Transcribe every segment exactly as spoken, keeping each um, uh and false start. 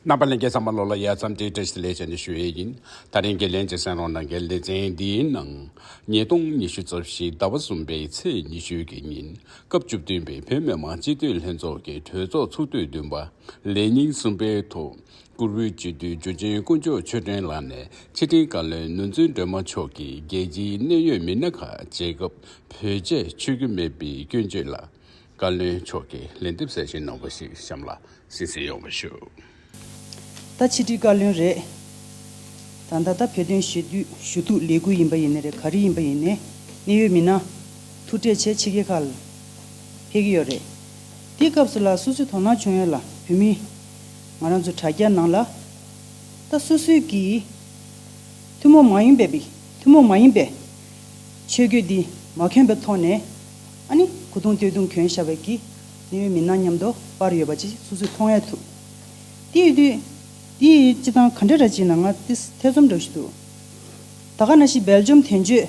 རྣམ་པ་ལྷན་རྒྱས་ཚང་མ་ལོ་ལ་ཡ་མཚམས་འདིར་བཀྲ་ཤིས་བདེ་ལེགས་བྱས་ནས་ཞུ་ཡས་ཡིན། ད་རིང་གི་ལན་གཅིག་གསན་རོགས་གནང་། གལ་ལེ་ཚན་འདིའི་ནང་ཉིས་སྟོང་ཉི་ཤུ་རྩ་བཞི་ཟླ་བ་གསུམ་པའི་ཚེས་ཉི་ཤུ་གི་ཉིན་སྐབས་བཅུ་བདུན་པའི་བོད་མི་མང་སྤྱི་འཐུས་ལྷན་ཚོགས་ཀྱི་གྲོས་ཚོགས་ཚོགས་དུས་བདུན་པ་ལས་ཉིན་གསུམ་པའི་ཐོག་བཀུར་འོས་སྤྱི་འཐུས་འཇུ་ཆེན་དཀོན་མཆོག་ཆོས་སྒྲོན་ལགས་ནས་ཕྱི་དྲིལ་བཀའ་བློན་ནོར་འཛིན་སྒྲོལ་མ་མཆོག་གིས་རྒྱལ་སྤྱིའི་གནད་ཡོད་མི་སྣ་ཁག་མཇལ་སྐབས་བོད་ཆས་མཆོད་ཀྱི་མེད་པའི་སྐྱོན་བརྗོད་ལ། བཀའ་བློན་མཆོག་གིས་ལན་འདེབས་གསལ་བཤད་གནང་བ་ཞིག་གཤམ་ལ་གསན་གཟིགས་ཡོང་བ་ཞུ། ད་ཕྱི་དྲིལ་བཀའ་བློན་རེད། ད་ལྟ་ད་བོད་དོན་ཞུ་གཏུག་ཞུ་གཏུག་ལས་འགུལ་ཡིན་པ་ཡིན་ནའི་རེད། ག་རེ་ཡིན་པ་ཡིན་ནའི་གནད་ཡོད་མི་སྣ་ཐུག་འཕྲད་བྱས་ཕྱི་རྒྱལ་ཁག་ལ་ཕེབས་ཀྱི་ཡོད་རེད། དེའི་སྐབས་སུ་ལ་སོ་སོའི་དོ་སྣང་བྱུང་ཡས་ལ་བོད་མི་ང་རང་ཚོ་དྲ་རྒྱ་ནང་ལ་ད་སོ་སོའི་གི་ཐུན་མོང་མ་ཡིན་པའི་ཐུན་མོང་མ་ཡིན་པའི་ཆས་གོས་འདི་མ་གྱོན་པའི་ཐོག་ནས་ཨ་ནི་གོས་ཐུང་སྟོད་ཐུང་གྱོན་བཞག་པའི་གི་གནད་ཡོད་མི་སྣ་མཉམ་དུ་པར་ཡོད་པ་ཅིག་སོ་སོས་མཐོང་ཡས་ཐུབ། དེ་ཡོད་དུས་དེ་ཡི་སྤྱི་བཏང་ག་འདྲ་ར་ཅིག་ན་ང་དེ་ཐེ་ཚོམ་འདྲ་ཞིག་འདུག། ད་ག་ནང་བཞིན་སྦེལ་ཇམ་དོན་གཅོད་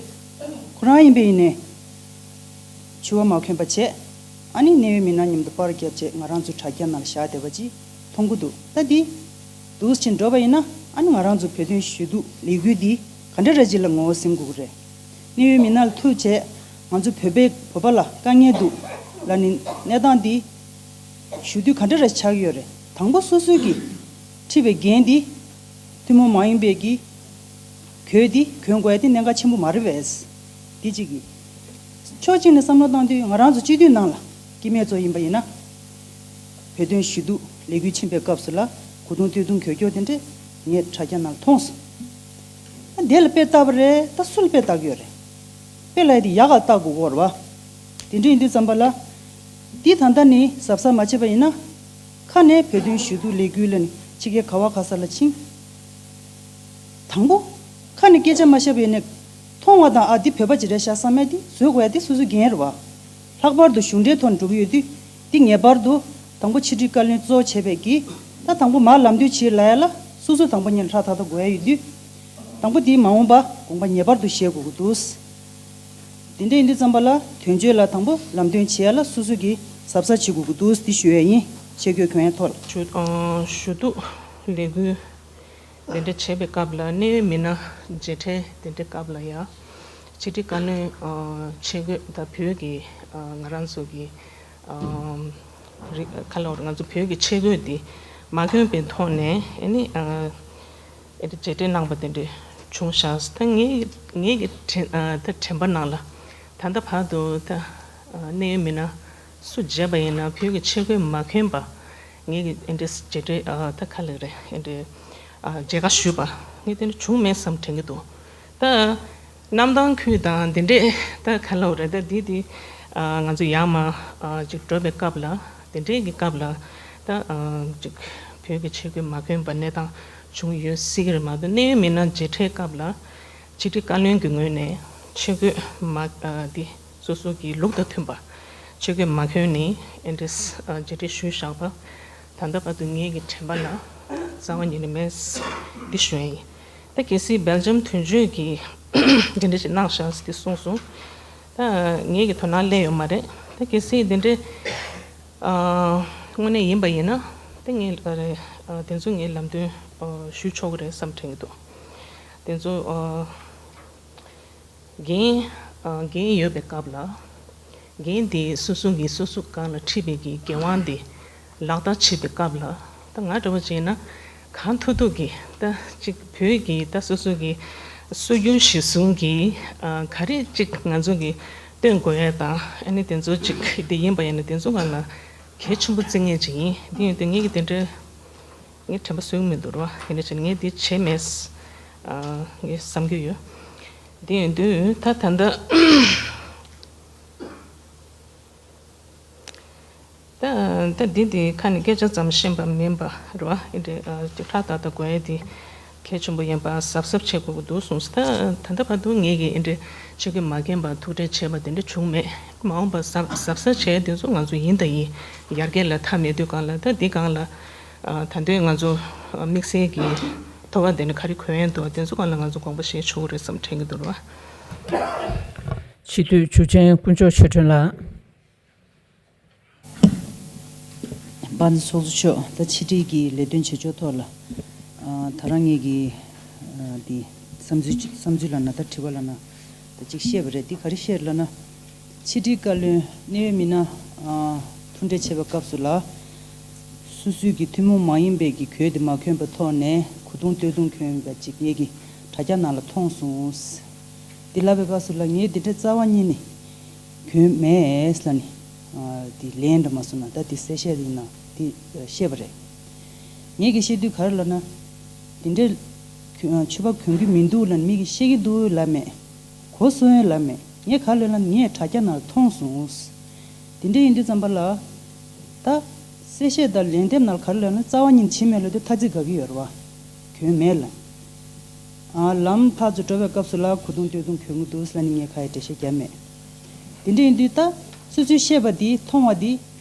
ཁོ་རང་ཡིན་པ་ཡིན་ནའི་ཕྱུ་པ་མ་གྱོན་པ་བྱས་ཨ་ནི་གནད་ཡོད་མི་སྣ་མཉམ་དུ་པར་བརྒྱབ་བྱས་ང་རང་ཚོའི་དྲ་རྒྱ་ནང་ལ་བཞག་བསྡད་པ་ཅིག་མཐོང་གི་འདུག། ད་འདི་འདུག་ཕྱིན་འགྲོ་བ་ཡིན་ན་ཨ་ནི་ང་རང་ཚོ་བོད་དོན་ཞུ་གཏུག་ལས་འགུལ་འདི་ག་འདྲ་ར་ཅིག་ལ་ངོ་བོ་ཟིན་དགོས་ཀྱི་རེད། གནད་ཡོད་མི་སྣ་ལ་ཐུག་བྱས་ང་ཚོ་བོད་པའི་བོད་པ་ལ་དཀའ་ངལ་འདུག་ལ་ནི་གནས་སྟངས་འདི་ཞུ་དུས་ག་འདྲ་ར་ཆགས་ཀྱི་ཡོད་རེད། དང་པོ་སོ་སོའི་གི་འཁྲི་བའི་འགན་འདི་ཐུན་མོང་མ་ཡིན་པའི་གི་གོས་འདི་གྱོན་དགོས་ཡ་དེ་གནད་འགག་ཆེན་པོ་མ་རེད་པས། འདི་གཅིག་གི་ཕྱོགས་གཅིག་ནས་བསམ་བློ་བཏང་དུས་ང་རང་ཚོ་སྤྱི་འཐུས་ནང་ལ་སྐྱེ་དམན་ཚོ་ཡིན་པ་ཡིན་ན་བོད་དོན་ཞུ་གཏུག་ལས་འགུལ་ཕྱིན་པའི་སྐབས་སུ་ལ་གོས་ཐུང་སྟོད་ཐུང་གྱོན་སྐྱོར་དེ་འདྲས་ངས་དྲ་རྒྱ་ནང་ལ་མཐོང་སོང་། ཨ་དེ་ལ་དཔེ་ལྟ་བ་རེད། ད་སུ་ལ་དཔེ་ལྟ་གི་ཡོད་རེད། དཔེ་ལ་ཡ་དེ་ཡག་ག་ལྟ་དགོས་ཀྱི་ཡོད་རེད་བ། དེ་འདྲ་ཡིན་དུས་ཙམ་པ་ལ་འདི་ད་ལྟ་ནས་གཟབ་གཟབ་མ་བྱས་པ་ཡིན་ན་ཁ་ནས་བོད་དོན་ཞུ་གཏུག་ལས་འགུལ་ལ་ནི་ཕྱི་རྒྱལ་ག་བ་ག་ས་ལ་ཕྱིན། དང་པོ་ཁ་ནས་སྐད་ཆ་མ་བཤད་པ་ཡིན་ནའི་མཐོང་བ་དང་ཨ་འདི་བོད་པ་ཅིག་རེད་ཤག་བསམ་ཡ་དེ་བཟོ་དགོས་ཡ་དེ་སོ་སོའི་འགན་རེད་བ། ལྷག་པར་དུ་གཞུང་འབྲེལ་ཐོག་ནས་འགྲོ་གི་ཡོད་དུས་འདི་ངེས་པར་དུ་དང་པོ་ཕྱི་དྲིལ་བཀའ་བློན་གཙོ་བྱས་པའི་གི་ད་དང་པོ་མར་ལམ་སྟོན་བྱེད་ལ་ཡ་ལ་སོ་སོ་དང་པོ་ཉིད་ཧྲ་ཐག་ཐག་དགོས་ཡ་ཡོད་དུས་དང་པོ་དེའི་མ་འོངས་པ་དགོངས་པ་ངེས་པར་དུ་བཞེས་དགོས་ཀྱི་འདུག། དེ་འདྲ་ཡིན་དུས་ཙམ་པ་ལ་དོན་གཅོད་ལ་དང་པོ་ལམ་སྟོན་བྱེད་ཡ་ལ་སོ་སོ་གི་གཟབ་གཟབ་བྱེད་དགོས་ཀྱི་འདུག་འདི་ཞུ་ཡ་ཡིན། ཆས་གོས་གྱོན་ཡ་ཐོག་ལ། ཞུ་ཨ་ཞུ་གཏུག་ལས་འགུལ་དེ་འདྲ་བྱེད་པའི་སྐབས་ལ་གནད་ཡོད་མི་སྣ་མཇལ་འཕྲད་དེ་འདྲའི་སྐབས་ལ་ཡ་ཕྱི་དྲིལ་བཀའ་བློན་ཨ་ཆས་གོས་ད་བོད་ཀྱི་ཨ་ང་རང་ཚོ་གི་ཨ་རི་ཁ་ལོ་ང་ཚོ་བོད་ཀྱི་ཆས་གོས་འདི་མ་གྱོན་པའི་ཐོག་ནས་ཨ་ནི་ཨ། ཨེ་འདྲ་མཇལ་འཕྲད་གནང་པ་དེ་འདྲ་བྱུང་ཤག། ད་ངའི་ངའི་གི་དྲན་ཨ་ད་དྲན་པ་ནང་ལ་ད་ལྟ་བར་དུ་ད་ཨ་གནད་ཡོད་མི་སྣ་སུ་མཇལ་བ་ཡིན་ན་བོད་ཀྱི་ཆས་གོས་མ་གྱོན་པ་ངའི་གི་ཨེ་འདྲ་མཇལ་འཕྲད་ཨ་ད་ག་ལེ་རེད་ཨེ་འདྲ་ཨ་མཇལ་ཁ་ཞུས་པ་ངས་དེ་འདྲ་བྱུང་མེད་བསམ་དྲན་གྱི་འདུག། ད་གནམ་ཐང་ཁུལ་དང་དེ་འདྲས་ད་ག་ལེ་རེད། ད་འདི་འདི་ཨ་ང་ཚོ་ཡར་མར་ཨ་ཅིག་འགྲོ་བའི་སྐབས་ལ་དེ་འདྲས་ཀྱི་སྐབས་ལ་ད་ཨ་ཅིག་བོད་ཀྱི་ཆས་གོས་མ་གྱོན་པ་གནས་སྟངས། བྱུང་ཡོད་སྲིད་ཀྱི་རེད་མ་གཏོགས་གནད་ཡོད་མི་སྣ་མཇལ་འཕྲད་སྐབས་ལ་ཕྱི་དྲིལ་བཀའ་བློན་གྱི་ངོས་ནས་ཆས་གོས་མ་ཨ་འདི་སོ་སོ་གི་ལུགས་དང་མཐུན་པ་ཆས་གོས་མ་གྱོན་ནས་ཨེ་འདྲས་ཨ་མཇལ་འཕྲད་ཞུས་བཞག་པ་ད་ལྟ་བར་དུ་ངེད་ཀྱི་དྲན་པ་ལ་རྩ་བ་ཉིད་ནས་མེད། འདི་ཞུ་ཡ་ཡིན། ད་གལ་སྲིད་སྦེལ་ཇམ་དོན་གཅོད་ཀྱིས་འདི་འདྲ་ཞིག་གནང་བཞག་ཟེར་ཏེ་གསུངས་སོང་། ད་ངེད་ཀྱི་དོ་སྣང་སླེབས་ཡོད་མ་རེད། ད་གལ་སྲིད་འདི་འདྲ་ཨ་དངོས་གནས་ཡིན་པ་ཡིན་ན་ད་ངས་ཨ་རེ་ཨ་དེ་ཚོ་ངས་ལམ་སྟོན་ཨ་ཞུ་ཆོག་གི་རེད་བསམ་དྲན་གྱི་འདུག། དེ་ཚོ་ཨ་འགན་ཨ་འགན་ཡོད་པའི་སྐབས་ལ་འགན་དེ་སོ་སོ་གིས་སོ་སོ་སྒང་ལ་འཁྲི་བའི་གི་འགན་དབང་དེ་ལག་བསྟར་བྱེད་པའི་སྐབས་ལ་ད་ང་འདྲ་བོ་བྱས་ན་གང་ཐུབ་ཐུབ་ཀྱིས་ད་ཅིག་བོད་ཀྱི་ད་སོ་སོ་གི་སྲོལ་རྒྱུན་གཞིར་བཟུང་གིས་ཨ་ག་རེ་ཅིག་ང་ཚོ་གིས་སྟོན་དགོས་ཡས་དང་ཨ་ནི་དེ་ཚོ་ཅིག་དེ་ཡིན་པ་ཡིན་ན་དེ་ཚོ་སྒང་ལ་གལ་ཆེན་པོ་བརྩི་མཁན་ཅིག་ཡིན། དེ་ཡིན་དུས་ངས་ཀྱི་དེ་འདྲ་ངས་དྲན་པ་གསོས་ཀྱི་མི་འདུག་ར། ཡིན་ནའི་ཅིག་ངས་འདི་བྱས་མེད་ཨ་ངས་བསམ་གྱི་ཡོད། དེ་ཡིན་དུས་ད་ད་ལྟ་ད་ད་འདི་འདི་ཁ་ནས་སྐད་ཆ་ཙམ་ཤེས་པ་མིན་པ་རེད་བ། ཨེ་འདྲ་ཨ་ཅིག་ཧྲ་ཏག་ཏག་དགོས་ཡས་འདི་གལ་ཆེན་པོ་ཡིན་པ་གཟབ་གཟབ་བྱེད་དགོས་ཀྱི་འདུག་གསུངས། ད་ད་ལྟ་བར་དུ་ངེད་ཀྱིས་ཨེ་འདྲ་ཆས་གོས་མ་གྱོན་པར་ཐུག་འཕྲད་བྱས་པ་དེ་འདྲ་བྱུང་མེད། མ་འོངས་པར་གཟབ་གཟབ་གཟབ་བྱས་དེ་ཚོ་ང་ཚོ་ཡིན་དང་ཡིན། ཡར་རྒྱས་ལ་མཐའ་མེད་དུས་སྒང་ལ་ད་འདི་སྒང་ལ་ཨ་ད་དུང་ང་ཚོ་དམིགས་བསལ་གྱི་ཐོ་བ་དེ་འདྲ་ག་རེ་གོན་ཡས་འདུག། དེ་ཚོ་སྒང་ལ་ང་ཚོ་དགོངས་པ་བཞེས་ཆོག་གི་རེད་བསམ་དྲན་གྱི་འདུག་ར། སྤྱི་འཐུས་འཇུ་ཆེན་དཀོན་མཆོག་ཆོས་སྒྲོན་ལགས། དཔལ་ལྡན་ཚོགས་གཙོ་མཆོག་ད་ཕྱི་དྲིལ་གྱི་ལས་དོན་བྱེད་ཕྱོགས་ཐོག་ལ། ཨ། ད་རང་ངེད་ཀྱི་ཨ་འདི་བསམ་ཚུལ་བསམ་ཚུལ་ལབ་ན་ད་དྲི་བ་ལབ་ན་ད་ཅིག་བཤད་པ་རེད། འདི་ག་རེ་བཤད་ལབ་ན། ཕྱི་དྲིལ་བཀའ་བློན་གནད་ཡོད་མི་སྣ་ཨ་ཐུག་འཕྲད་བྱེད་པའི་སྐབས་སུ་ལ། སོ་སོའི་གི་ཐུན་མོང་མ་ཡིན་པའི་གི་གོས་དེ་མ་གྱོན་པའི་ཐོག་ནས་གོས་ཐུང་སྟོད་ཐུང་གྱོན་པ་ཅིག་ངེད་ཀྱི་དྲ་རྒྱ་ནང་ལ་མཐོང་སོང་། འདི་ལབ་པའི་སྐབས་སུ་ལ་ངས་འདི་འདྲའི་རྩ་བ་ཉིད་ནས་གྱོན་མེད་ལབ་ནས། ཨ། དེ་ལན་འདྲ་མ་སོང་ན་ད་དེ་གསལ་བཤད་ཡིན་ན་དེ་བཤད་པ་རེད། ངེད་ཀྱིས་བཤད་དུས་ག་རེ་ལབ་ན། དེ་འདྲའི་གྱོ- ཕྱུ་པ་གྱོན་གྱི་མི་འདུག་ལབ་ནས་མི་གིས་བཤད་ཀྱི་འདུག་ལབ་མེད། གོ་སོང་ཡང་ལབ་མེད། ངས་ག་རེ་ལབ་ན་ངས་དྲ་རྒྱ་ནང་ལ་མཐོང་སོང་། དེ་འདྲ་ཡིན་དུས་ཙམ་པ་ལ། ད་གསལ་བཤད་དང་ལན་འདེབས་ནང་ལ་ག་རེ་ལབ་ན་རྩ་བ་ཉིད་ནས་བྱེད་མེད་ལབ་དུས་ཐ་ཚིག་དགག་གི་ཡོད་རེད་བ། གྱོན་མེད་ལབ། ཨ། ལམ་ཕར་ཚུར་འགྲོ་བའི་སྐབས་སུ་ལ་གོས་ཐུང་སྟོད་ཐུང་གྱོན་གྱི་འདུག་ཟེར་ནས་ངས་ག་ཡང་འགྲེལ་བཤད་བརྒྱབ་མེད། དེ་འདྲ་ཡིན་དུས་ད་སོ་སོས་བཤད་པ་འདི་མཐོང་བ་འདི་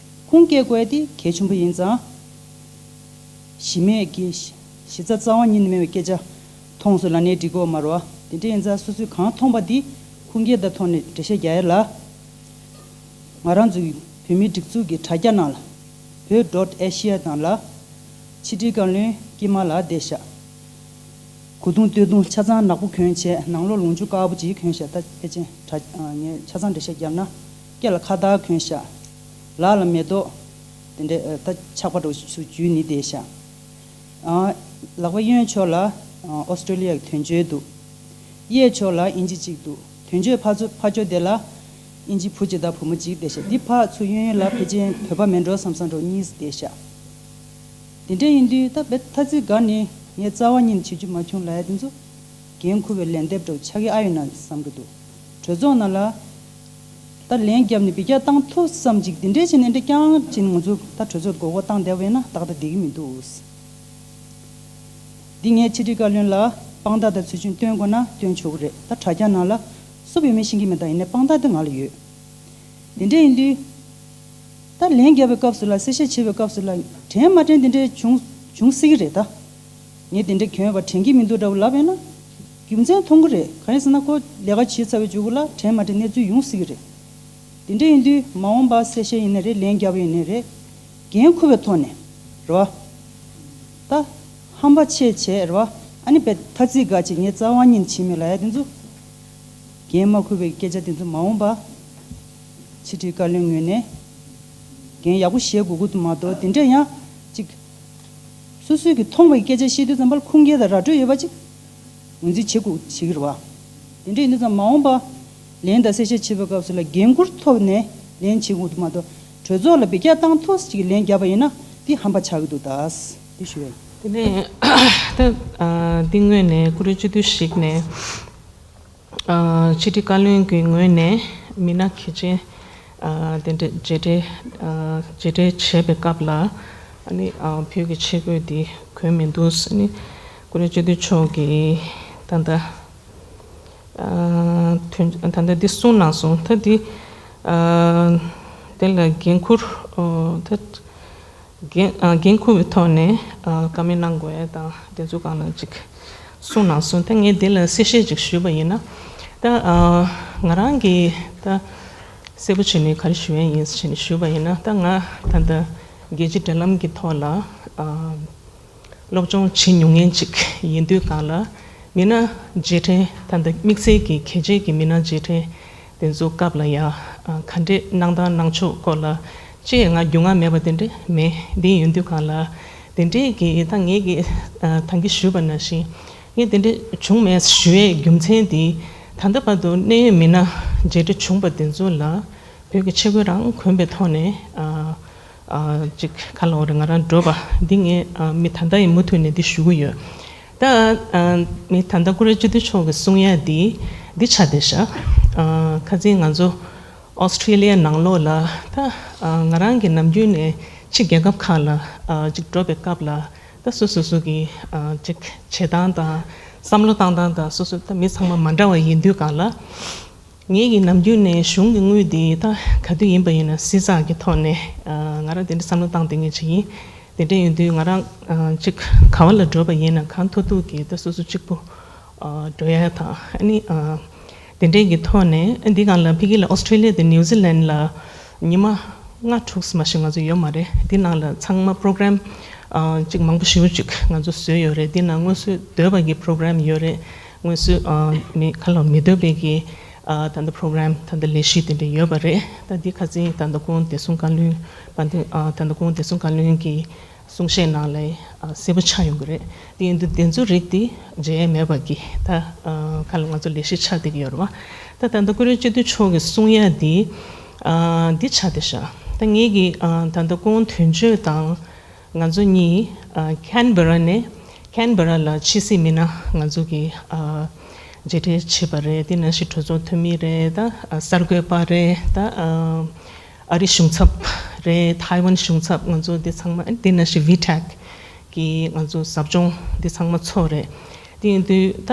ཁུངས་སྐྱེལ་དགོས་ཡ་འདི་གལ་ཆེན་པོ་ཡིན་ཙང་། གཞི་མེད་ཀྱི་གཞི་རྩ་རྩ་བ་ཉིད་ནས་མེད་པའི་སྐད་ཆ་མཐོང་སོང་ལབ་ནའི་འགྲིག་གི་ཡོད་མ་རེད་བ། དེ་འདྲ་ཡིན་ཙང་སོ་སོས་གང་མཐོང་པ་འདི་ཁུངས་སྐྱེལ་དང་ཐོག་ནས་འགྲེལ་བཤད་རྒྱག་ཡ་ལ། ང་རང་ཚོའི་བོད་མིའི་སྒྲིག་འཛུགས་ཀྱི་དྲ་རྒྱ་ནང་ལ། བོད་dot asia དང་ལ། ཕྱི་དྲིལ་བཀའ་བློན་དཀྱིལ་མ་ལགས་བསྡད་ཤག་གོས་ཐུང་སྟོད་ཐུང་ཆ་ཚང་ནག་པོ་གྱོན་བྱས་ནང་ལོགས་ལོངས་སྤྱོད་དཀར་པོ་ཅིག་གྱོན་ཤག་ད་ཕལ་ཆེར་དྲ- ཨ། ངས་ཆ་ཚང་འགྲེལ་བཤད་བརྒྱབ་ན། སྐེ་ལ་ཁ་བཏགས་གྱོན་ཤག་ལག་ལ་མེ་ཏོག་དེ་འདྲའི་ཨ། ད་ཆག་པ་འདྲ་བོ་ཞིག་འཇུས་ནས་བསྡད་ཤག་ཨ། ལག་པ་གཡོན་ཕྱོགས་ལ་ཨ། ཨོ་སི་ཀྲོ་ལི་ཡ་གི་དོན་གཅོད་འདུག་གཡས་ཕྱོགས་ལ་དབྱིན་ཇི་གཅིག་འདུག་དོན་གཅོད་ཕར་ཚུར་ཕར་ཕྱོགས་དེ་ལ་དབྱིན་ཇི་བུ་གཅིག་དང་བུ་མོ་གཅིག་བསྡད་ཤག་འདི་ཕར་ཚུར་གཡོན་གཡོན་ལ་ཕལ་ཆེར་བོད་པ་མེད་འགྲོ་བསམ་བསམ་འདྲ་བོ་གཉིས་བསྡད་ཤག་དེ་འདྲ་ཡིན་དུས་ད་བེད་ཐ་ཚིག་འགའ་ནི་ངས་རྩ་བ་ཉིད་ནས་བྱེད་རྒྱུ་མ་བྱུང་ལབ་ཡ་དེ་ཚོ་འགན་འཁུར་བའི་ལན་འདེབས་འདྲ་བོ་ཆགས་ཀྱི་ཨ་ཡོད་ན་བསམ་གྱི་འདུག་གྲོས་ཚོགས་ནང་ལ་ད་ལན་བརྒྱབ་ནས་འབུད་རྒྱག་བཏང་ཐུབ་བསམ་ཅིག་དེ་འདྲའི་བྱས་ནས་འདྲ་རྐྱང་བྱས་ནས་ང་ཚོ་ད་གྲོས་ཚོགས་མགོ་སྐོར་བཏང་བསྡད་པ་ཡིན་ན་ཏག་ཏག་བསྡད་ཀྱི་མི་འདུག་འདི་ངས་ཕྱི་དྲིལ་བཀའ་བློན་ལ་དཔང་རྟགས་དང་ཚུལ་ཤིང་སྟོན་དགོས་ན་སྟོན་ཆོག་གི་རེད། ད་དྲ་རྒྱ་ནང་ལ་སུ་བོད་མི་ཤེས་ཀྱི་མེད་ད་ཡིན་ནའི་དཔང་རྟགས་དེ་ང་ལ་ཡོད། དེ་འདྲ་ཡིན་དུས། ད་ལན་བརྒྱབ་པའི་སྐབས་སུ་ལ་གསལ་བཤད་བྱེད་པའི་སྐབས་སུ་ལ་དྲན་མ་དྲན་དེ་འདྲའི་བྱུང་བྱུང་སྲིད་ཀྱི་རེད་ད། ངས་དེ་འདྲ་གྱོན་པ་དྲན་གྱི་མི་འདུག་འདྲ་བོ་ལབ་ཡོད་ན། རྒྱུ་མཚན་མཐོང་གི་རེད། གང་ཡིན་ཟེར་ན་ཁོ་ལས་ཀ་བྱེད་ཚར་བའི་མཇུག་གུ་ལ་དྲན་མ་དྲན་གནས་ཚུལ་ཡོང་སྲིད་ཀྱི་རེད། དེ་འདྲ་ཡིན་དུས་མ་འོངས་པ་གསལ་བཤད་ཡིན་ནའི་རེད། ལན་བརྒྱབ་པ་ཡིན་ནའི་རེད། འགན་འཁུར་བའི་ཐོག་ནས་རེད་བ། ད་ཧམ་པ་ཆེ་བྱས་རེད་བ། ཨ་ནི་བེད་ཐ་ཚིག་འགའ་ཅིག་ངས་རྩ་བ་ཉིད་ནས་བྱེད་མེད་ལབ་ཡ་དེ་ཚོ། འགན་མ་འཁུར་བའི་སྐད་ཆ་དེ་ཚོ་མ་འོངས་པ་ཕྱི་དྲིལ་བཀའ་བློན་ངོས་ནས་འགན་ཡག་པོ་བཞེས་དགོས་ཀྱི་འདུག་མ་གཏོགས་དེ་འདྲ་ཡང་ཅིག་སོ་སོའི་གི་མཐོང་བའི་སྐད་ཆ་བཤད་དུས་ཙམ་པར་ཁུངས་སྐྱེལ་དང་ར་སྤྲོད་ཡོད་པ་ཅིག་ངོས་འཛིན་བྱེད་དགོས་བྱེད་ཀྱི་རེད་བ། དེ་འདྲ་ཡིན་དུས་ཙམ་མ་འོངས་པ་ལན་དང་གསལ་བཤད་བྱེད་པའི་སྐབས་སུ་ལ་འགན་འཁུར་ཐོག་ནས་ལན་བྱེད་དགོས་འདུག་མ་གཏོགས་གྲོས་ཚོགས་ལ་འབུད་རྒྱག་བཏང་ཐུབ་ཅིག་ལན་བརྒྱབ་པ་ཡིན་ན་དེ་ཧམ་པ་ཆགས་ཀྱི་འདུག་ད་དེ་ཞུ་ཡ་ཡིན། དེ་ནས་ད་འདི་ངོས་ནས་ཀུ་རེ་སྤྱི་འཐུས་ཤིག་ནས། ཕྱི་དྲིལ་བཀའ་བློན་གྱི་ངོས་ནས་མི་སྣ་གལ་ཆེན་དེ་འདྲ་མཇལ་འཕྲད་མཇལ་འཕྲད་བྱས་པའི་སྐབས་ལ་ཨ་ནི་བོད་ཀྱི་ཆས་གོས་འདི་གོན་མི་འདུག་ཨ་ནི་ཀུ་རེ་སྤྱི་འཐུས་མཆོག་གིས་ད་ལྟ་ད་ལྟ་འདི་གསུངས་གནང་སོང་། ད་འདི་དེ་ལ་འགན་འཁུར་ད། འགན་ཨ་འགན་འཁུར་བའི་ཐོག་ནས་ཨ་བཀའ་མོལ་གནང་དགོས་ཡ་དང་དེ་ཚོ་སྒང་ལ་ཅིག་གསུངས་གནང་སོང་། ད་ངས་དེ་ལ་གསལ་བཤད་ཅིག་ཞུས་པ་ཡིན་ན། ད་ཨ་ང་རང་གིས་ད་གསལ་པོ་བྱས་ནས་ག་རེ་ཞུ་ཡ་ཡིན་ཟེར་ནས་ཞུས་པ་ཡིན་ན། ད་ང་ད་ལྟ་རྒྱལ་སྤྱིའི་འབྲེལ་ལམ་གྱི་ཐོག་ལ་ཨ་སློབ་སྦྱོང་བྱེད་མྱོང་མཁན་ཅིག་ཡིན་དུས་སྒང་ལ་མི་སྣ་མཇལ་འཕྲད་ད་ལྟ་དམིགས་བསལ་གྱི་གལ་ཆེ་གི་མི་སྣ་མཇལ་འཕྲད་དེ་ཚོ་སྐབས་ལ་ཡ་ཨ་ག་འདྲས་གནང་སྟངས་གནང་ཕྱོགས་སྐོར་ལ་ཅི་ཡང་ང་རྒྱུས་མངའ་མེད་པ་དེ་འདྲས་མེད། འདི་ཡིན་དུས་སྒང་ལ་དེ་འདྲས་ཀྱི་ད་ངེད་ཀྱིས་ཨ་ད་གིན་ཞུས་པ་ནང་བཞིན་ངས་དེ་འདྲས་བྱུང་མེད་ཞུ་ཡའི་རྒྱུ་མཚན་དེ་ད་ལྟ་བར་དུ་གནད་ཡོད་མི་སྣ་མཇལ་འཕྲད་བྱུང་པ་དེ་ཚོ་ལ་བོད་ཀྱི་ཆས་གོས་རང་གོན་པའི་ཐོག་ནས་ཨ་ཨ་ཅིག་ག་ལབ་དགོས་རེད། ང་རང་འགྲོ་བ་འདི་ངས་ཨ་མི་ད་ལྟ་ཡི་མུ་མཐུད་ནས་འདི་ཞུ་གི་ཡོད། ད་ཨ་མི་ད་ལྟ་ཀུ་རེ་སྤྱི་འཐུས་མཆོག་གིས་གསུང་ཡ་འདི་འདི་ཆགས་བསྡད་ཤག་ཨ་ཁ་སང་ང་ཚོ་ཨོ་སི་ཀྲི་ལི་ཡ་ནང་ལོགས་ལ་ད་ཨ་ང་རང་གི་ནམ་རྒྱུན་ནས་ཕྱི་རྒྱལ་ཁབ་ཁག་ལ་ཨ་ཅིག་འགྲོ་བའི་སྐབས་ལ་ད་སོ་སོ་སོ་གི་ཨ་ཅིག་བྱེད་སྟངས་དང་བསམ་བློ་བཏང་སྟངས་དང་སོ་སོ་ད་མི་ཚང་མ་མ་འདྲ་བ་ཡིན་དུས་སྒང་ལ། ངེད་ཀྱིས་ནམ་རྒྱུན་ནས་གཞུང་གི་དངུལ་འདི་ད་ག་དུས་ཡིན་པ་ཡིན་ན་བསྲི་ཚགས་ཀྱི་ཐོག་ནས་ཨ་ང་རང་དེ་འདྲ་བསམ་བློ་བཏང་བསྡད་མཁན་ཅིག་ཡིན། དེ་འདྲ་ཡིན་དུས་ང་རང་ཨ་ཅིག་ག་བ་ལ་འགྲོ་བ་ཡིན་ན་གང་ཐུབ་ཐུབ་ཀྱིས་ད་སོ་སོ་གཅིག་པུ་ཨ་འགྲོ་ཡ་དང་ཨ་ནི་ཨ་དེ་འདྲའི་གི་ཐོག་ནས་ཨ་འདི་སྒང་ལ་ཕ་གི་ལ་ཨོ་སི་ཀྲི་ལི་ཡ་དང་ནིའུ་ཛི་ལན་ལ་ཉི་མ་ ལྔ་དྲུག་མ་ཞིག་ང་ཚོ་ཡོད་མ་རེད། འདི་ནང་ལ་ཚང་མ་པོ་རོ་གྷ་རམ་ཅིག་མང་པོ་ཞེ་པོ་ཅིག་ང་ཚོ་བཟོས་ཡོད་རེད། འདི་ནང་སྔོན་སྲོལ་འདོད་པ་གི་པོ་རོ་གྷ་རམ་ཡོད་རེད། སྔོན་སྲོལ་མི་ཁ་ལོ་མི་འདོད་པའི་གི་ད་ལྟ་པོ་རོ་གྷ་རམ་ད་ལྟ་ལས་གཞི་དེ་འདྲ་ཡོད་པ་རེད། ད་འདི་ཁ་སང་ད་ལྟ་སྐུ་ངོ་བདེ་སྲུང་བཀའ་བློན་པ་འདི་ད་ལྟ་སྐུ་ངོ་བདེ་སྲུང་བཀའ་བློན་གྱི་གསུང་བཤད་ནང་ལ་གསལ་པོ་ཆགས་ཡོང་གི་རེད། དེ་ཡིན་དུས་དེ་ཚོ་རིགས་དེ་མཇལ་ཡས་མེད་པ་གི་ད་ཁ་ལ་ང་ཚོ་ལས་གཞི་ཆགས་བསྡད་ཀྱི་ཡོད་རེད་བ། ད་ད་ལྟ་ཀུ་རེ་སྤྱི་འཐུས་མཆོག་གི་གསུང་ཡ་དེ་འདི་ཆགས་བསྡད་ཤག་ད་ངེད་ཀྱི་ད་ལྟ་སྐུ་ངོ་དོན་གཅོད་དང་ང་ཚོ་གཉིས་ཁན་བྷེ་ར་ནས་ཁན་བྷེ་ར་ལ་ཕྱི་སྲིད་མི་སྣ་ང་ཚོ་གི་མཇལ་འཕྲད་བྱས་པ་རེད། དེ་ནང་བཞིན་གྲོས་ཚོགས་འཐུས་མི་རེད། ད་གསར་འགོད་པ་རེད། ད་ཨ་རི་གཞུང་ཚབ་རེད། ཐའེ་ཝན་གཞུང་ཚབ་ང་ཚོ་འདི་ཚང་མ། དེ་ནང་བཞིན་ཝི་ཊེག་གི་ང་ཚོ་ཟབ་སྦྱོང་འདི་ཚང་མ་ཚོགས་རེད། དེ་ཡིན་དུས་ད་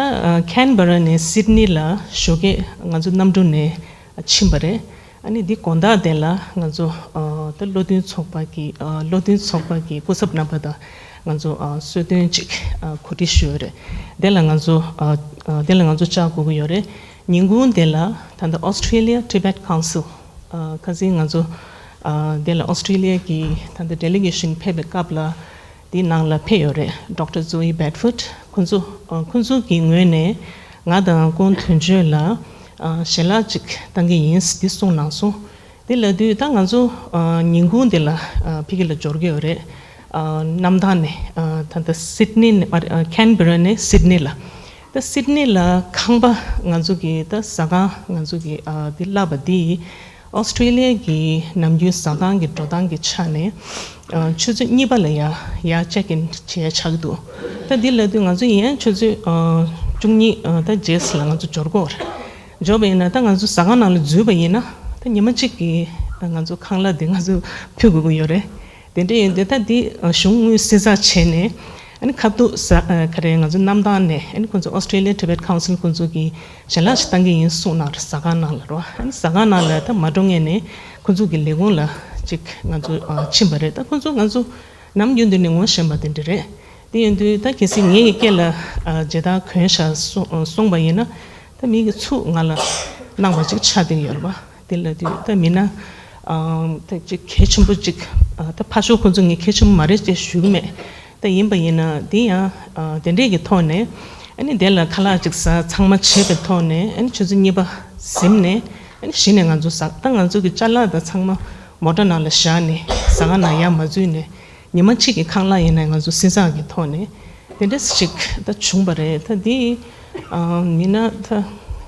ཁན་བྷེ་ར་ནས་སིད་ནི་ལ་ཞོགས་ཀས་ང་ཚོ་གནམ་གྲུ་ནས་ཕྱིན་པ་རེད། ཨ་ནི་འདི་དགོང་དག་དེ་ལ་ང་ཚོ་ད་བློ་མཐུན་ཚོགས་པ་གི་བློ་མཐུན་ཚོགས་པ་གི་སྐུ་ཚབ་རྣམ་པ་དང་ང་ཚོ་གསོལ་སྟོན་ཅིག་གོ་སྒྲིག་ཞུས་ཡོད་རེད། དེ་ལ་ང་ཚོ་དེ་ལ་ང་ཚོ་བཅར་དགོས་ཀྱི་ཡོད་རེད། ཉིན་གུང་དེ་ལ་ད་ལྟ་Australia Tibet Council ཁ་སང་ང་ཚོ་དེ་ལ་ཨོ་སི་ཀྲི་ལི་ཡ་གི་ད་ལྟ་ཌེ་ལི་གེ་ཤན་ཕེབས་པའི་སྐབས་ལ་དེའི་ནང་ལ་ཕེབས་ཡོད་རེད། ཌོག་ཊར་ཛོ་ཨི་བྷེད་ཕོར་ཌ། ཁོང་ཚོ་ཁོང་ཚོ་གི་ངོས་ནས་ང་དང་སྐུ་ངོ་དོན་གཅོད་ལ་ཞལ་ལག་ཅིག་བཏང་གི་ཡིན་འདི་གསུངས་གནང་སོང་། དེ་ལབ་དུས་ད་ང་ཚོ་ཉིན་གུང་དེ་ལ་ཕ་གི་ལ་འབྱོར་གི་ཡོད་རེད། གནམ་ཐང་ནས་ད་ལྟ་སིད་ནི་ནས་ཁན་བྷེ་ར་ནས་སིད་ནི་ལ། ད་སིད་ནི་ལ་ཁང་པ་ང་ཚོ་གི་ད་ཟ་ཁང་ང་ཚོ་གི་འདི་གླ་པ་འདི་ཨོ་སི་ཀྲི་ལི་ཡ་གི་ནམ་རྒྱུན་ཟ་ཁང་གི་འགྲོ་སྟངས་ཀྱི་ཆ་ནས་ཆུ་ཚོད་གཉིས་པ་ལ་ཡ་ཡ་ཅེག་ཨིན་བྱེད་ཡ་ཆགས་ཀྱི་འདུག་ད་འདི་ལབ་དུས་ང་ཚོ་ཡན་ཆུ་ཚོད་བཅུ་གཉིས་ད་རྗེས་ལ་ང་ཚོ་འབྱོར་གྱི་ཡོད་རེད། འབྱོར་བ་ཡིན་ན་ད་ང་ཚོ་ཟ་ཁང་ནང་ལ་འཛུལ་བ་ཡིན་ན་ད་ཉི་མ་གཅིག་གི་ང་ཚོ་ཁང་གླ་འདི་ང་ཚོ་ཕུལ་དགོས་ཀྱི་ཡོད་རེད། དེ་འདྲ་ཡིན་དུས་ད་འདི་གཞུང་དངུལ་གསོལ་ཚགས་བྱས་ནས་ཨ་ནི་ཁ་ཐུག་ས་ག་རེ་ང་ཚོ་གནམ་ཐང་ནས་ཨ་ནི་ཁོང་ཚོ་Australia Tibet Council ཁོང་ཚོ་གི་ཞལ་ལག་ཞིག་བཏང་གི་ཡིན་གསུངས་གནང་རེད། ཟ་ཁང་ནང་ལ་རོ། ཨ་ནི་ཟ་ཁང་ནང་ལ་ད་མ་འགྲོ་སྔོན་ནས་ཁོང་ཚོ་གི་ལས་ཁུངས་ལ་ཅིག་ང་ཚོ་ཕྱིན་པ་རེད། ད་ཁོང་ཚོ་ང་ཚོ་ནམ་རྒྱུན་དུ་ནས་ངོ་ཤེས་པ་དེ་འདྲ་རེད། དེ་ཡིན་དུས་ད་གལ་སྲིད་ངའི་སྐེ་ལ་མཇལ་དར་གོན་བཞག་གསུངས་པ་ཡིན་ན་ད་མི་གི་ཚུགས་ང་ལ་གནང་བ་ཅིག་ཆགས་བསྡད་ཡོད་རེད་པ། དེ་ལ་དུས་ད་མི་སྣ་ད་ཅིག་གལ་ཆེན་པོ་ཅིག་ད་ཕར་ཕྱོགས་ཁོང་ཚོ་ངས་གལ་ཆེན་པོ་མ་རེད་ཅེས་ཞུ་གི་མེད། ད་ཡིན་པ་ཡིན་ན་དེ་ཡང་དེ་འདྲས་ཀྱི་ཐོག་ནས་ཨ་ནི་དེ་ལ་ཁ་ལག་ཅིག་ཟ་ཚང་མ་བྱས་པའི་ཐོག་ནས་ཨ་ནི་ཆུ་ཚོད་གཉིས་པ་ཟིན་ནས་ཨ་ནི་གཞི་ནས་ང་ཚོ་ཟ་ད་ང་ཚོ་གི་ཅ་ལག་ད་ཚང་མ་མོ་ཊ་ནང་ལ་བཞག་ནས་ཟ་ཁང་ནང་ཡར་མ་འཛུལ་ནས་ཉི་མ་གཅིག་གི་ཁང་གླ་ཡིན་ན་ང་ཚོ་གསོལ་ཚགས་ཀྱི་ཐོག་ནས་དེ་འདྲས་ཅིག་ད་བྱུང་བ་རེད། ད་དེ་མི་སྣ་ད་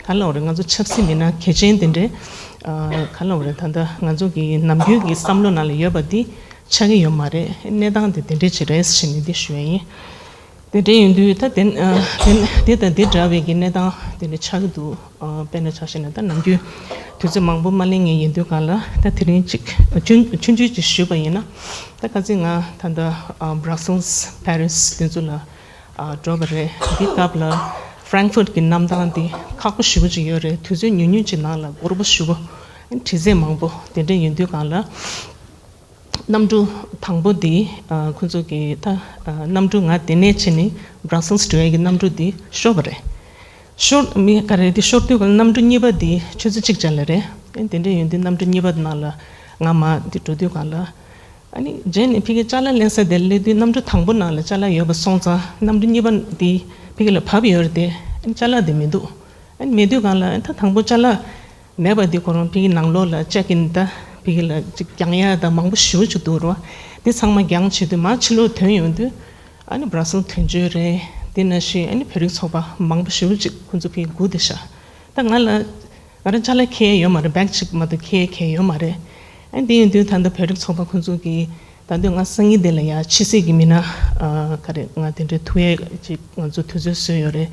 ག་ལབ་དགོས་རེད། ང་ཚོ་ཆབ་སྲིད་མི་སྣ་གལ་ཆེན་དེ་འདྲས་ག་ལབ་དགོས་རེད། ད་ལྟ་ང་ཚོ་གི་ནམ་རྒྱུན་གྱི་བསམ་བློ་ནང་ལ་ཡོད་པ་འདི་ཆགས་ཀྱི་ཡོད་མ་རེད། གནས་སྟངས་དེ་དེ་འདྲས་ཅིག་རེད་ཟེར་ནས་འདི་ཞུ་ཡ་ཡིན། དེ་འདྲས་ཡིན་དུས་ད་དེ་དེ་དང་དེ་འདྲ་བའི་གི་གནས་སྟངས་དེ་འདྲས་ཆགས་ཀྱི་འདུག་དཔེར་ན་ཆ་བཞག་ན་ད་ནམ་རྒྱུན་དུས་ཚོད་མང་པོ་མ་ལེན་མཁན་ཡིན་དུས་གང་ལ་ད་དེ་རིང་ཅིག་ཆུང་ཆུང་ཆུང་ཅིག་ཞུས་པ་ཡིན་ན་ད་ཁ་སང་ང་ད་ལྟ་Brussels Paris དེ་ཚོ་ལ་འགྲོ་བ་རེད། འདི་སྐབས་ལ་Frankfurt གི་གནམ་ཐང་འདི་ཁག་པོ་ཞེ་པོ་ཅིག་ཡོད་རེད། དུས་ཚོད་ཉུང་ཉུང་ཅིག་ནང་ལ་སྒོར་པོ་ཞེ་པོ་དྲི་ཟས་མང་པོ་དེ་འདྲ་ཡིན་དུས་གང་ལ། གནམ་གྲུ་དང་པོ་འདི་ཁོང་ཚོ་གི་ད་གནམ་གྲུ་ང་དེ་ནས་ཕྱིན་ནས་Brussels འགྲོ་ཡ་གི་གནམ་གྲུ་འདི་ཤོར་བ་རེད། ཤོར་མི་ག་རེ་འདི་ཤོར་དུས་གང་གནམ་གྲུ་གཉིས་པ་འདི་ཆུ་ཚོད་གཅིག་ཙམ་ལ་རེད། ཨ་དེ་འདྲ་ཡོད་དུས་གནམ་གྲུ་གཉིས་པ་ནང་ལ་ང་མར་འདི་འགྲོ་དུས་གང་ལ་ཨ་ནི་རྗེས་ནས་ཕ་གི་ཅ་ལག་ལེན་ས་དེར་སླེབས་དུས་གནམ་གྲུ་དང་པོ་ནང་ལ་ཅ་ལག་ཡོད་པ་སོང་ཙང་གནམ་གྲུ་གཉིས་པ་འདི་ཕ་གི་ལ་བབས་ཡོད་རེད་དེ། ཨ་ནི་ཅ་ལག་དེ་མི་འདུག་ཨ་ནི་མེད་དུས་གང་ལ་ཨ་ནི་ད་དང་པོ་ཅ་ལག་མེད་པ་འདི་ཁོ་རང་ཕ་གི་ནང་ལོགས་ལ་ཅེག་ཨིན་ད་ཕ་གི་ལ་ཅིག་རྒྱག་ཡ་ད་མང་པོ་ཞེ་པོ་ཅིག་འདུག་རོ། འདི་ཚང་མ་རྒྱག་བྱེད་དུས་མར་ཕྱི་ལོགས་ཐོན་ཡོང་དུས་ཨ་ནི་Brussels དོན་གཅོད་རེད། དེ་ནང་བཞིན་ཨ་ནི་བོད་རིགས་ཚོགས་པ་མང་པོ་ཞེ་པོ་ཅིག་ཁོང་ཚོ་ཕ་གི་སྒུག་བསྡད་ཤག་ད་ང་ལ་ང་རང་ཅ་ལག་འཁྱེར་ཡོད་མ་རེད། བེག་ཅིག་མ་གཏོགས་འཁྱེར་འཁྱེར་ཡོད་མ་རེད། ཨ་དེ་ཡིན་དུས་ད་ལྟ་བོད་རིགས་ཚོགས་པ་ཁོང་ཚོ་གིས་ད་དུང་ང་སང་ཉིན་དེ་ལ་ཡ་ཕྱི་སྲིད་ཀྱི་མི་སྣ་ག་རེ་ང་དེ་འདྲའི་ཐུག་ཡས་ཅིག་ང་ཚོ་དུས་ཚོད་བཟོས་ཡོད་རེད།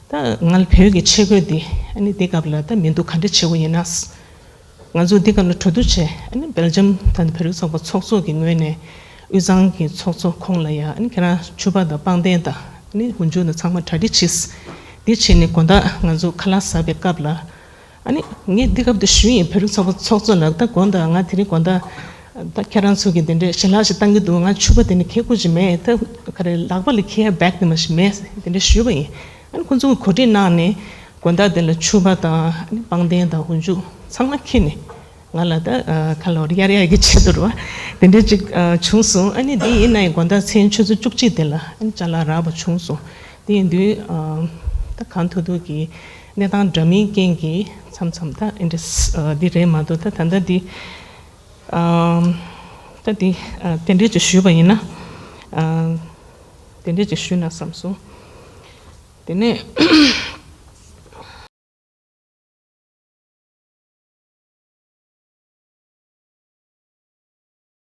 ད་ང་ལ་བོད་ཀྱི་ཆས་གོས་འདི་ཨ་ནི་འདི་སྐབས་ལ་ད་མི་འདུག་ག་འདྲ་བྱེད་དགོས་ཡིན་ན། ང་ཚོ་འདི་སྐབས་ལ་གྲོས་བསྡུར་བྱས། ཨ་ནི་སྦེལ་ཇམ་ད་ནི་བོད་རིགས་ཚོགས་པ་ཚོགས་གཙོ་གི་ངོས་ནས་དབུས་གཙང་གི་ཚོགས་གཙོ་ཁོང་ལ་ཡ་ཨ་ནི་ཁྱེད་རང་ཕྱུ་པ་དང་པང་གདན་དང་ཨ་ནི་ཧུན་ཇུ་དང་ཚང་མ་གྲ་སྒྲིག་བྱས། འདི་བྱས་ནས་དགོང་དག་ང་ཚོ་ཁ་ལག་ཟ་བའི་སྐབས་ལ་ཨ་ནི་ངས་འདི་སྐབས་དུ་ཞུས་ཡིན། བོད་རིགས་ཚོགས་པ་ཚོགས་གཙོ་ལགས། ད་དགོང་དག་ང་དེ་རིང་དགོང་དག་ད་ཁྱེད་རང་ཚོ་གི་འདི་འདྲའི་ཞལ་ལག་ཞིག་བཏང་གི་འདུག་ང་ཕྱུ་པ་དེ་ནི་འཁྱེར་དགོས་ཀྱི་མེད། ད་ག་རེ་ལག་པ་ལ་འཁྱེར་ཡ་བེག་དེ་མ་ཞིག་མེད། དེ་འདྲ་ཞུས་པ་ཡིན། ཨ་ནི་ཁོང་ཚོ་གིས་གོ་སྒྲིག་གནང་ནས་དགོང་དག་དེ་ལ་ཕྱུ་པ་དང་ཨ་ནི་པང་གདན་དང་ཧུན་ཇུ་ཚང་མ་འཁྱེར་ནས་ ང་ལ་ད་ཁ་ལོ་རི་ཡར་ཡར་གྱི་ཆེད་དུ་རུ་བ་དེ་འདྲ་ཅིག་བྱུང་སོང་། ཨ་ནི་དེ་ཡིན་ན་ཡང་དགོང་དག་མཚན་ཆུ་ཚོད་བཅུ་གཅིག་དེ་ལ་ཨ་ནི་ཅ་ལག་རག་པ་བྱུང་སོང་། དེ་ཡིན་དུས་ད་གང་ཐུབ་ཐུབ་ཀྱི་གནས་སྟངས་འདྲ་མིན་རྐྱེན་གྱིས་མཚམས་མཚམས་ད་ཨེ་འདྲ་འདི་རེད་མ་གཏོགས། ད་ད་ལྟ་འདི་ད་འདི་དེ་འདྲ་ཅིག་ཞུས་པ་ཡིན་ན། དེ་འདྲ་ཅིག་ཞུས་ན་བསམ་སོང་། དེ་ནས་